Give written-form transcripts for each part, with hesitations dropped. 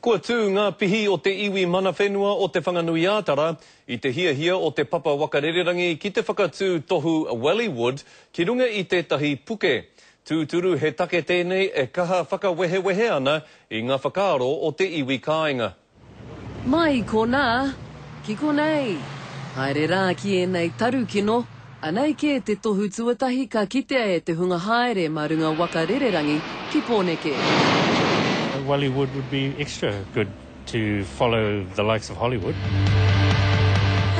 Kua tū ngā pihi o te iwi mana whenua o Te Whanganui-ā-Tara i te hiahia o te Papa Waka Rererangi ki te whakatū tohu Wellywood ki runga i tētahi puke. Tūturu he take tēnei e kaha whakawehewehe ana i ngā whakaaro o te iwi kāinga. Mai i konā, ki konei. Haere rā ki ēnei taru kino, anei kē te tohu tuatahi ka kitea e te hunga haere mā runga waka rererangi ki Pōneke. Wellywood would be extra good to follow the likes of Hollywood.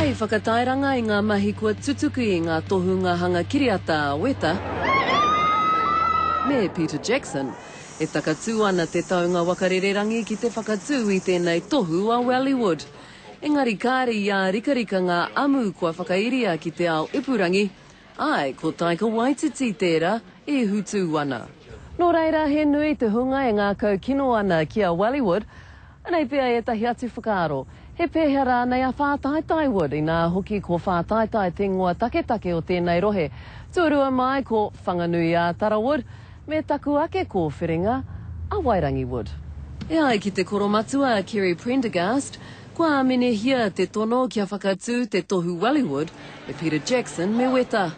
Hei whakatairanga i ngā mahi kua tutuki i ngā tohunga hanga kiriata a Weta me Peter Jackson, e takatū ana te taunga waka rererangi ki te whakatū i tēnei tohu a Wellywood. Engari kāre i ārikarika ngā amu kua whakairia ki te ao ipurangi, āe, ko Taika Waititi tērā e hutū ana. Nō reira, he nui te hunga e ngākau kino ana ki a Wellywood. Anei pea ētahi atu whakaaro. He pēhea rānei a Whātaitaiwood, inā hoki ko Whātaitai te ingoa taketake o tēnei rohe. Tuarua mai ko Whanganui-ā-Tarawood, Me taku ake kōwhiringa, a Wairangi Wood. E ai ki te koromatua a Kerry Prendergast, kua āminehia te tono kia whakatū te tohu Wellywood e Peter Jackson me Weta.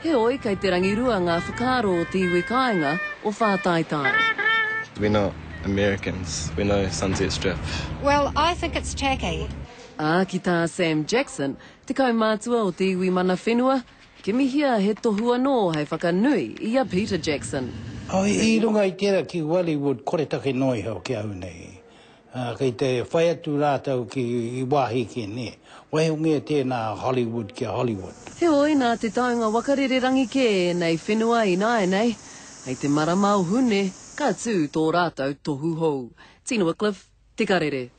Heoi, kei te rangirua ngā whakaaro o te iwi kāinga o Whātaitai. We're not Americans, we know Sunset Strip. Well, I think it's tacky. Ā, ki tā Sam Jackson, te kaumātua o te iwi mana whenua, Kimihia he tohu anō hei whakanui i a Peter Jackson. I runga i tērā ki Wellywood koretake noa iho ki au nei. Kei te whai atu rātou ki i wāhi kē nē. Waihongia tēnā Hollywood ki a Hollywood. Heoi, nā te taunga waka rererangi kē ēnei whenua ināianei, hei te marama o Hune ka tū tō rātou tohu hou. Tina Wickliffe, Te Karere.